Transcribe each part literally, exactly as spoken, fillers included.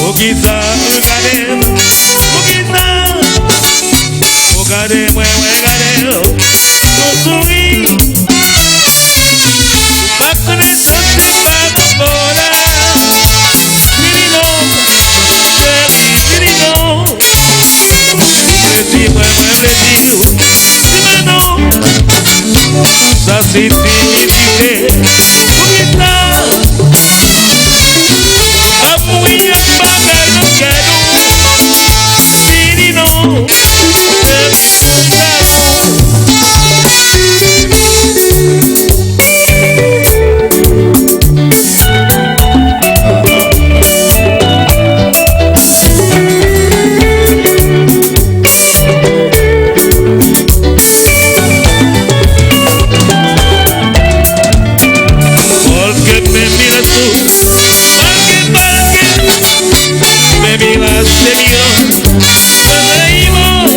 Poukisa ou gade m? Poukisa ou gade mwen, mwen gade w? Ou souri. Ou pa konnen sa se pa bon la. Vini non, cheri, vini non. Plezi mwen, mwen plezi w. Di mwen non. Sa se timidite. Poukisa? Anmwey ak bagay nan kè nou. Vini non, cheri, vini non. Porque me miras tú, porque, porque, me miras, te miro, sonreímos.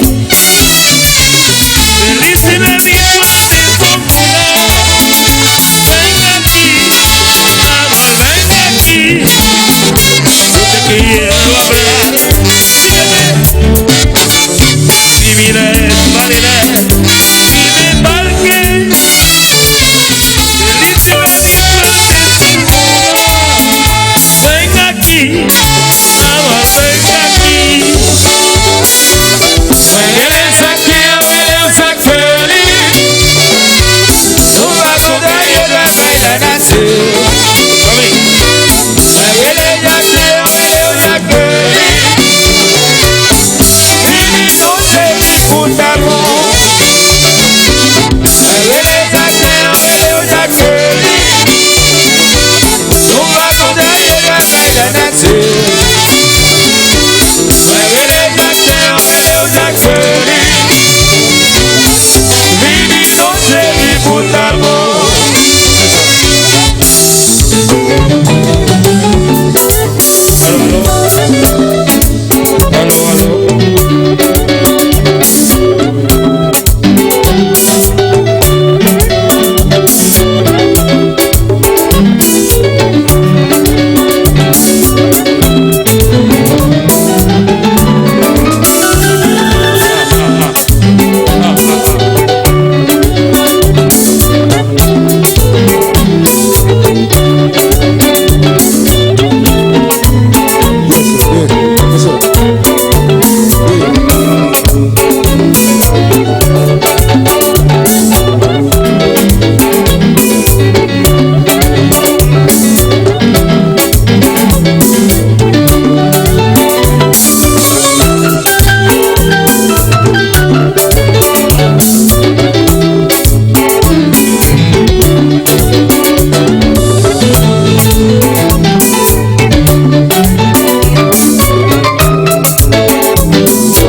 Felices de mi suerte son burlados. Ven aquí, amor, ven aquí. Yo te quiero hablar. Dime, dime, dime, dime, dime, ¿por qué? Felices de mi suerte son burlados. Ven aquí, amor, ven aquí. Mwen rele sa k byen, mwen rele sa k fè li. Nou pa konn dèyè bagay lanati. Mwen rele sa k byen, mwen rele sa k fè li. Vini non cheri pou n ta bon. Mwen rele sa k byen, mwen rele sa k fè li. Nou pa konn dèyè bagay lanati. Mwen rele sa k byen, mwen rele sa k fè li. Vini non cheri pou n ta bon. Alo, alo. Alo, alo.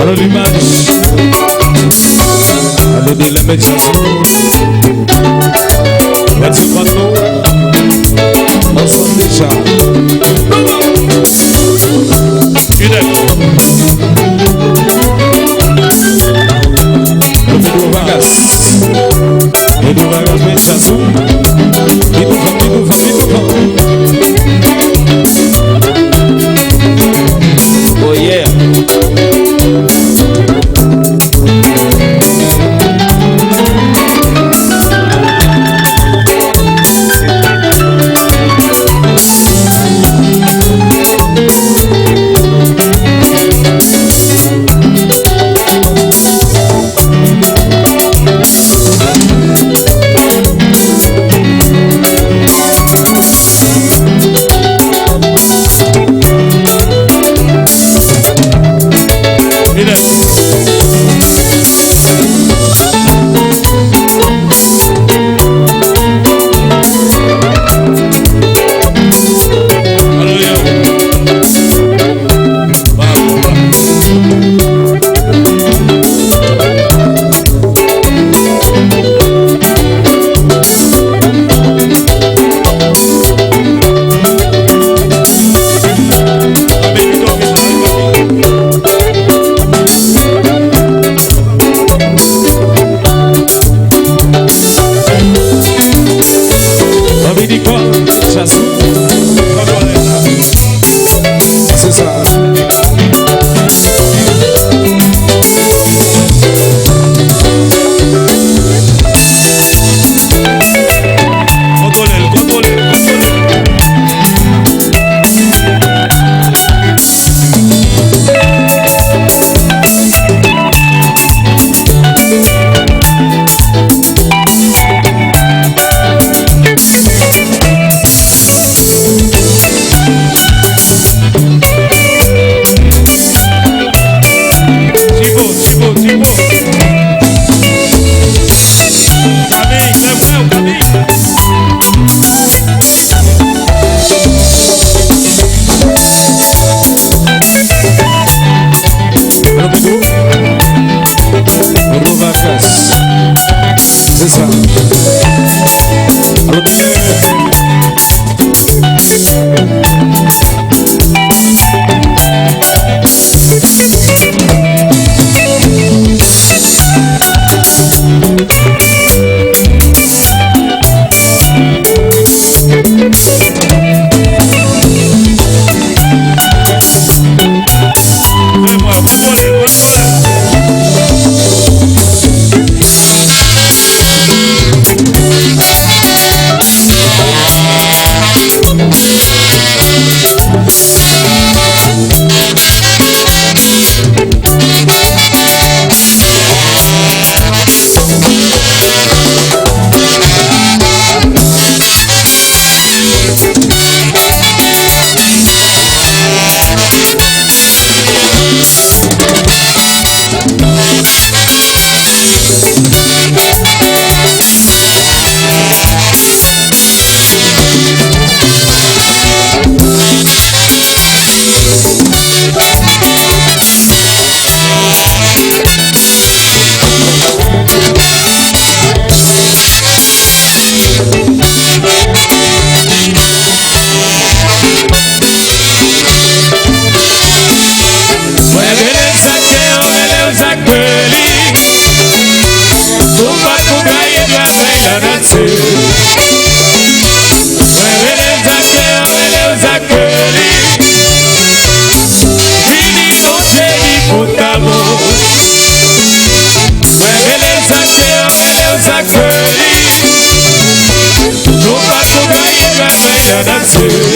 Alo, limaj. Alo, de lè mèt chanson. Mèt sou kont nou. Ansanm deja. Fidèl. Pedro Vargas. Pedro Vargas, men chans ou. Li tou fò, li tou fò, li tou fò. Oh yeah. Sa. Alò, Mwen rele sa k te yo rele w sa k pe li. Tou pa kou gaye dwa fèy la danse. Mwen rele sa k te yo rele w sa k pe li. Vini Bondye li pou talon. Mwen rele sa k te yo rele w sa k pe li. Tou pa kou gaye dwa fèy la danse.